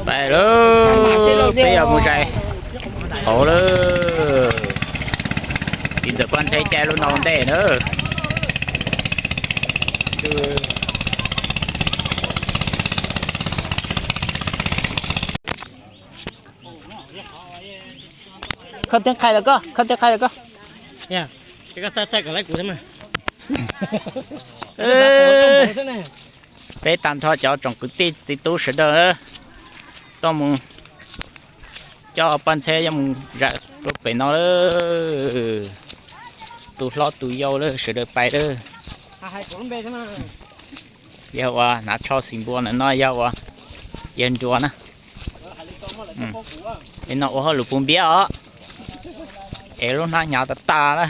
Pais lawm, peb yuav mus zais hauv lawm. Txiv ntxawm poj ntxhais caij lub no ua ntej na. Khaws tib qhais los koj, khaws tib qhais los koj. Peb tag nrho cov tsoom kwv tij txiv tub sawv daws tuaj mus coj poj ntxhais yuav mus zais rau pem no lawm. Tus hlob tus yau lawm sawv daws pais lawm. Yog ua hnav tsho xis npua na, no yog ua yawg nruas na. Li no ua hauj lwm puv npiab os, es lub hnab hnyav tas tas na.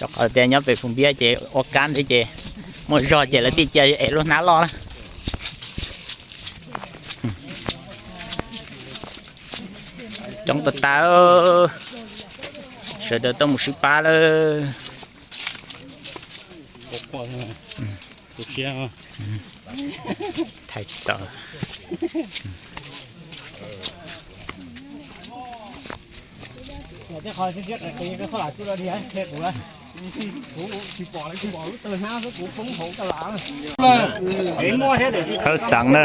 Rau qhov tias nyob pem puv npiab ces ua kab nti ces muaj zog ces lawv thiaj cia es lub hnab loj na. Coob tas tas, sawv daws tuaj mus sib pab lawm. Thaij tsis tau. Khawb xeev na,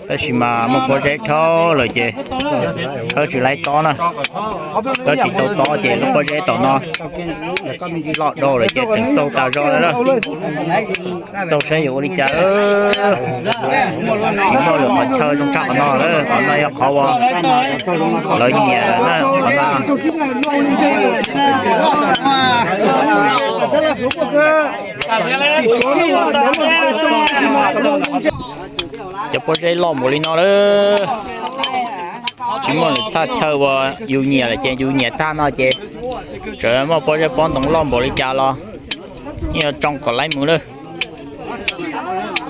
tab sis mas muaj pob zeb dhau lawm ces khawb tsis laib tob na. Khawb tsis tau tob ces lub pob zeb tom no loj dhau lawm ces tseem txaug tas zog lawm. Txaug saib yuav ua li cas. Tsis muaj lwm qhov chaw zoo tshaj qhov no lawm, qhov no yog qhov uas lawv nyiam na, qhov no. Cov pob zeb loj npaum li no lawm, tsis muaj lwm thaj chaw uas yus nyiam lawm ces yus nyiam tag no ces txawm muaj pob zeb pob ntoo loj npaum li cas los yeej yuav tsoo kom laib mus lawm.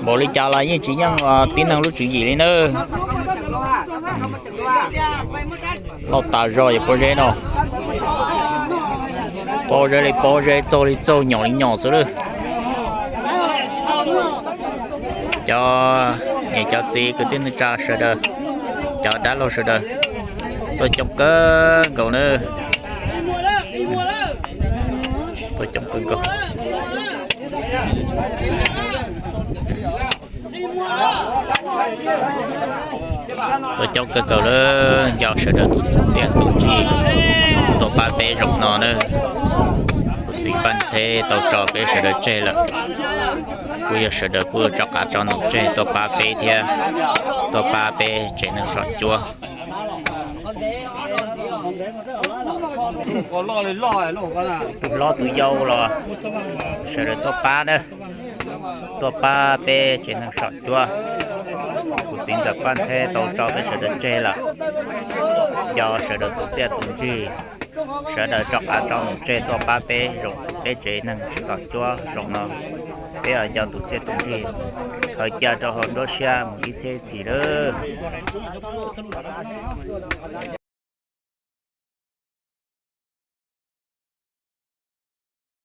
Npaum li cas los yeej tsis yeej tib neeg lub tswv yim li na. Loj tas zog yog pob zeb no. Pob zeb li pob zeb, txaug li txaug, nyom li nyom xwb lawm. Cov niam cov txiv kwv tij neej tsa sawv daws, cov dab laug sawv daws tuaj coob kawg nkaus na. Tuaj coob kawg nkaus. Tuaj coob kawg nkaus lawm, nco sawv daws tus txiaj tus ntsig tuaj pab peb zaum no na. Kuv txiv Paj Ntxheb tau tso peb sawv daws tseg lawm. Kuj yog sawv daws kuj tso qav tso num tseg tuaj pab peb thiab, tuaj pab peb tsev neeg Som Cuab. Tus hlob tus yau los sawv daws tuaj pab na, tuaj pab peb tsev neeg Som Cuab. Kuv txiv ntxawm Paj Ntxheb tau tso peb sawv daws tseg lawm. Nco sawv daws tus txiaj tus ntsig, sawv daws tso qav tso num tseg tuaj pab peb zaum, peb tsev neeg Som Cuab zaum no. Peb nco tus txiaj tus ntsig, khaws cia rau hauv nruab siab mus ib txhiab ib txhis lawm.